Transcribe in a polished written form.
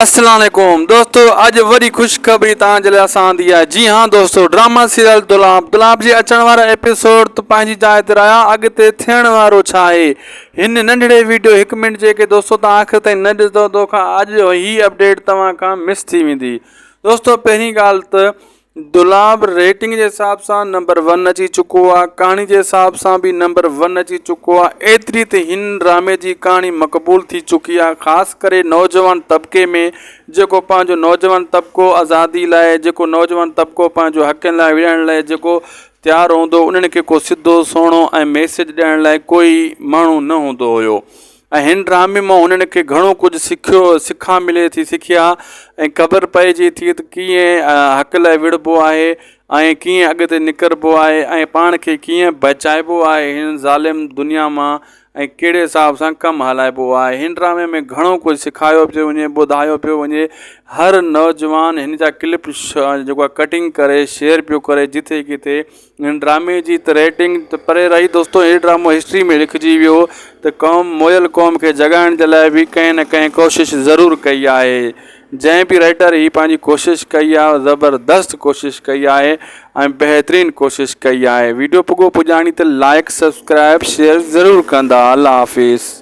السلام عليڪم دوستو اڄ وڏي خوشخبري توهان جي لاء اسان آندي آهي جي ها دوستو ڊراما سيريل دولاب دولاب جي اچڻ وارا ايپيسوڊ ته پنهنجي جاء تي رهيا اڳتي ٿيڻ وارو ڇا آهي هن ننڍڙي ويڊيو هڪ منٽ جي کي دوستو توهان آخر تائين نه ڏسندو تو کان اڄ هي اپڊيٽ توهان کان مس ٿي ويندي دوستو پهرين ڳالهه ته دولاب ريٽنگ جي حساب سان نمبر ون اچي چڪو آ ڪهاڻي جي حساب سان به نمبر ون اچي چڪو آ ايتري ته هن ڊرامي جي ڪهاڻي مقبول ٿي چڪي آ خاص ڪري نوجوان طبقي ۾ جيڪو پنهنجو نوجوان طبقو آزادي لاء جيڪو نوجوان طبقو پنهنجو حقن لاء وڙهڻ لاء جيڪو تيار هوندو انهن کي ڪو سڌو سهڻو ۽ ميسيج ڏيڻ لاء ڪوئي ماڻهو نه هوندو هيو ۽ هن ڊرامي مان هنن کي گهڻو ڪجهه سکيو سکا ملي ٿي سکيا ۽ خبر پئجي ٿي ته ڪيئن حق لاء وڙهبو آهي ۽ ڪيئن اڳتي نڪربو آهي ۽ پاڻ کي ڪيئن بچائبو آهي هن ظالم دنيا مان ۽ ڪهڙي حساب سان ڪم هلائبو آهي هن ڊرامي ۾ گهڻو ڪجهه سکايو پيو وڃي ٻڌايو پيو وڃي هر نوجوان هن جا ڪلپ جيڪو آهي ڪٽنگ ڪري شيئر پيو ڪري جٿي ڪٿي هن ڊرامي جي ته ريٽنگ ته پري رهي دوستو هي ڊرامو هسٽري ۾ لکجي ويو ته قوم موئل قوم کي جڳائڻ جي لاء به ڪنهن نه ڪنهن ڪوشش ضرور ڪئي آهي جنهن به رائٽر هي پنهنجي ڪوشش ڪئي آهي زبردست ڪوشش ڪئي آهي ۽ بهترين ڪوشش ڪئي آهي ويڊيو پڳو پڄاڻي ته لائڪ سبسڪرائب شيئر ضرور ڪندا الله حافظ.